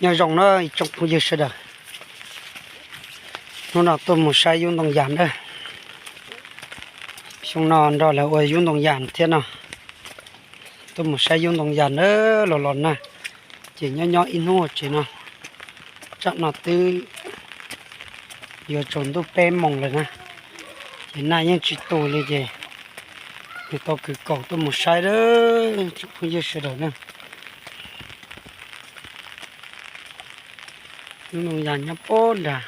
Nyob zoo na ib tsoom phooj ywg sawv daws, hnub no tuaj mus saib yub ntoo yas na. Xyoo no nrog lawv ua yub ntoo yas thiab no, tuaj mus saib yub ntoo yas na. Los los na, ces nyob nyob ib hnub tsev no, tsam no twb yuav tsaus ntuj peb moos lawm na, ces nag yeej tsis tu li ces nws tau kwv kaum tuaj mus saib lawm tsoom phooj ywg sawv daws na. Yub ntoo yas nyob puag nrad.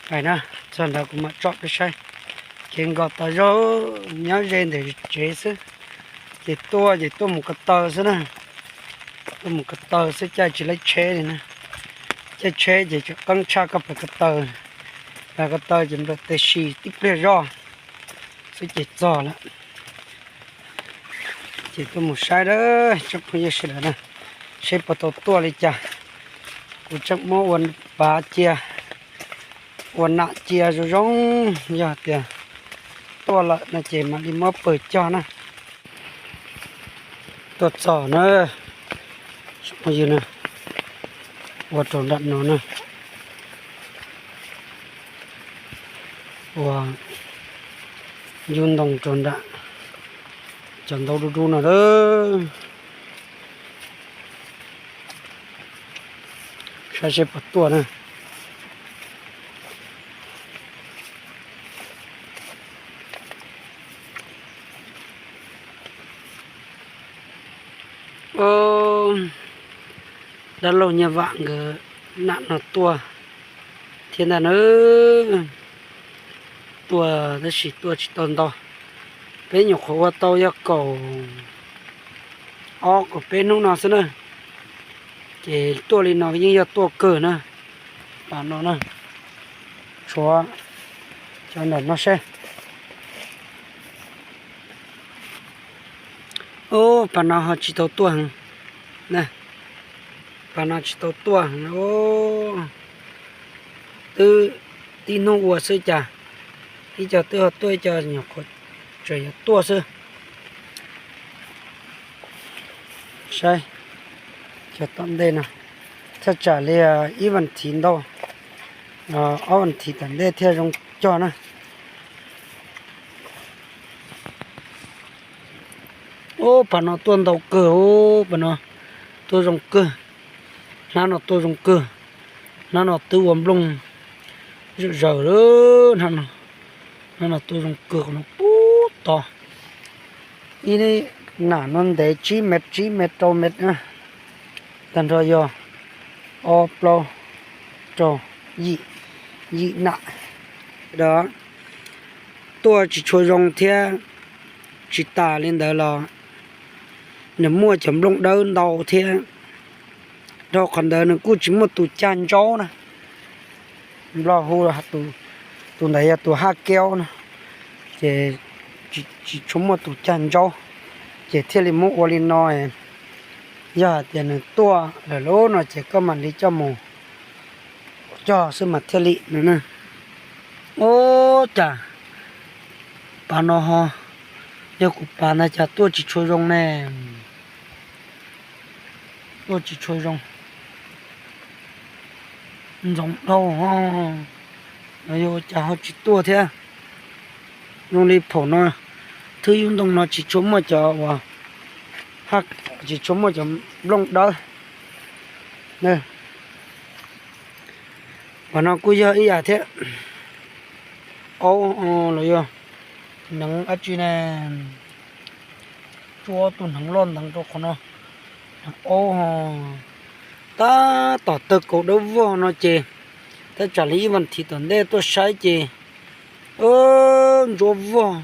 Pais na, txog nrad kuv mam tsom peb saib. Kev nkaus tas zog, nyob ze ntawm tsev xwb, ces tuaj ces tuaj mus ko taw xwb na. Tuaj mus ko taw xwb, caij tsis laib tsheb li na. Caij tsheb ces tseem qeeb tshaj koj pais ko taw. Pais ko taw ces nplawm tes si tib pliag zoj xwb ces txog lawm. Ces tuaj mus saib dab tsoom phooj ywg sawv daws na, seb puas tau tuaj li cas. Kuv tseem muab ua pav cia, ua nam cia zoo zoo, yog tias tuaj lawm no ces mam li muab pawg cog na. Tuaj txog na, phooj ywg na, ua rau nram no na, ua yub ntoo rau nram cov ntaub dub dub no lawm. Saib seb puas tuaj na. Dab laug Nyiaj Vam nkawd nam no tuaj thiab ntag na. Tuaj tab sis tuaj tsis tau ntau, peb nyuam qhuav ua tau yog kaum ob kaum peb hnub no xwb na. Ces tuaj li no yeej yog tuaj kawg na. Pas no na, tshuav cov ntawm no seb. Ub, pas no ho tsis tau tuaj heev. Pas no tsis tau tuaj heev. Twb tib hnub ua xwb cas, ib co twb ho tuaj, ib co nyuam qhuav tseem yuav tuaj xwb. Saib cov tom ntej no, thaj tsam li ib vas thiv ntau, ob vas thiv tom ntej thiaj zoo cog na. Ub, pas no tuaj ntau kawg, ub, pas no tuaj zoo kawg. Hnab no tuaj zoo kawg. Hnab no twb ua nplooj zawm zaws lawm. Hnab no tuaj zoo kawg, qhov no pub tod. Ib nam no ntev tsib mev, tsib mev rau mev na. Tag nrho yog ob plaub rau yim, yim nam. Tuaj tsis tshua zoo thiab, tsis tas li ntawd los nws muaj cov nplooj dawb ntau thiab. Dhau qhov ntawd nws kuj tsis muaj tus cag ntsaub na. Nplog hu tus ntawd yog tus haj kaub na, ces tsis tshua muaj tus cag ntsaub, ces thiaj li muab ua li no. Yog hais tias nws tuaj lawm lub no ces koj mam li coj mus cog xwb mas thiaj li no na. Ub, cas pas no ho, yog kuv pas ntag cas tuaj tsis tshua zoo ne. Tuaj tsis tshua zoo. Ntxoov dhau, yog ua cas ho tsis tuaj thiab. Zoo li phaum no, thwb yub ntoo no tsis tshua muaj cov uas, tsis tshua muaj cov nplooj dawb. Pas no kuj yog ib yam thiab. Aub los yog hneev dab tsi ne, tsuab tus hneev loj nteev rau qhov no. Hneev aub, tab tom tawg kaus dawb vog no ces, tab tsam li ib vas thiv tom ntej tuaj saib ces ntsuab vog,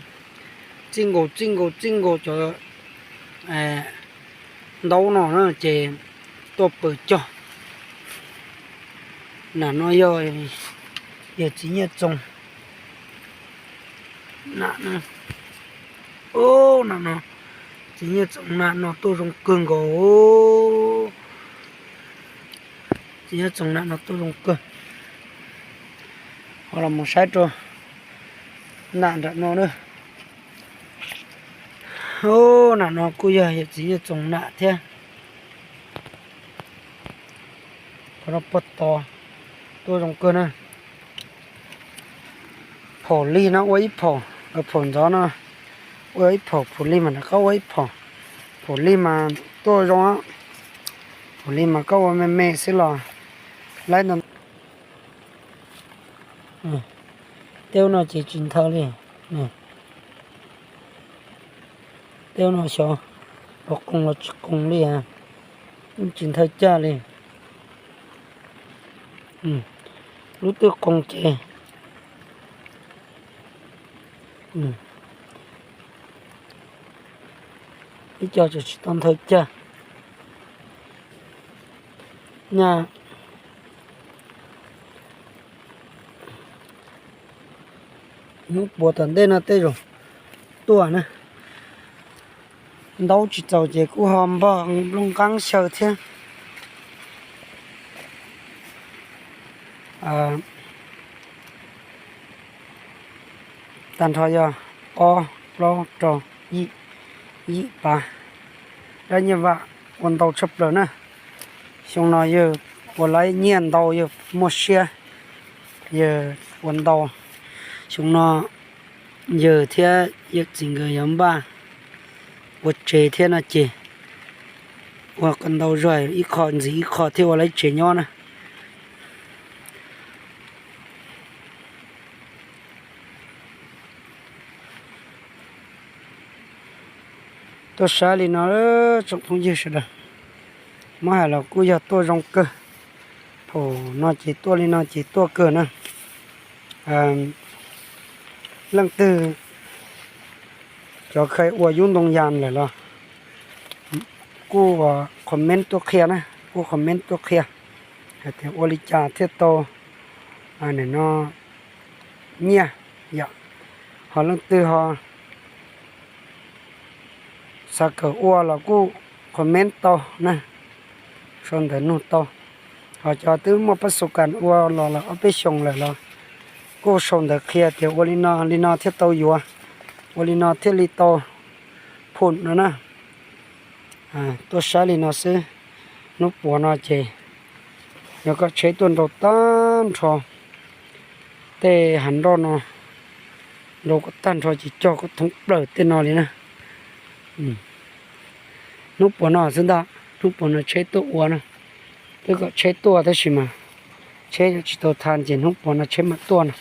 txij nkaus txij nkaus txij nkaus cov ntaub no na ces tuaj pawg cog. Nam no yog, yog txiv Nyiaj Txoos nam. Ub, nam no, txiv Nyiaj Txoos nam no tuaj zoo kawg nkaus. Txiv Nyiaj Txoos nam no tuaj zoo kawg. Ho los mus saib rau nam nram no na. Ub, nam no kuj yog yawm txiv Nyiaj Txoos nam thiab. Pos no pos tos tuaj zoo kawg na. Phaum lig no ua ib phaum, phaum ntxov no ua ib phaum, phaum lig mas rov qab ua ib phaum. Phaum lig mas tuaj zoo, phaum lig mas koj ua me me xwb los laib ntau. Tej no ces tsis nthaw li. Tej no xyov puas qoos los tsis qoos li, tsis nthaw cag li. Lub twb qoos ces ib co tseem tsis tau nthaw cag. Nyaj hnub puav tom ntej no tej zaum tuaj na. Ntaub tsis txaus ces kuj ho npog nplooj nqeeb xyaw thiab. Tag nrho yog ob plaub rau yim, yim pab dab nyiaj vam ua ntau tshaj plaws na. Xyoo no yawg ua lawv nyiaj ntau, yawg muaj siab, yawg ua ntau. Xyoo no yawg thiab yawm txiv nkawd yuav npaj ua tsev thiab no ces ua kom ntau zog, ib qho ntxiv ib qho thiaj ua lawv tsev nyob na. Tuaj saib li no, tsoom phooj ywg sawv daws, muab hais los kuj yog tuaj zoo kawg. Thaum no ces tuaj li no ces tuaj kawg na. Leej twg cov kheev ua yub ntoo yas lawm los kuj comment tuaj qhia na, kuj comment tuaj qhia hais tias ua li cas thiaj tau nim no nyiaj yom. Ho leej twg ho xav kawm ua los kuj comment tau na, sau ntawv nug tau. Ho cov twb muaj pab xu kas ua los lawm ob peb xyoos lawm los kuj sau ntawv qhia tias ua li no li no thiaj tau yuav, ua li no thiaj li tau phum no na. Tuaj saib li no xwb, hnub puav no ces yog koj tsheb tuaj nrau tag nrho tej hav nroj no, nrau kom tag nrho ces cog kom thoob plaws tej no li na. Hnub puav no xwb ntag, hnub puav no tsheb tuaj ua na. Twb kom tsheb tuaj tab sis mas tsheb yuav tsis tau tha ces hnub puav no tsheb mam tuaj no.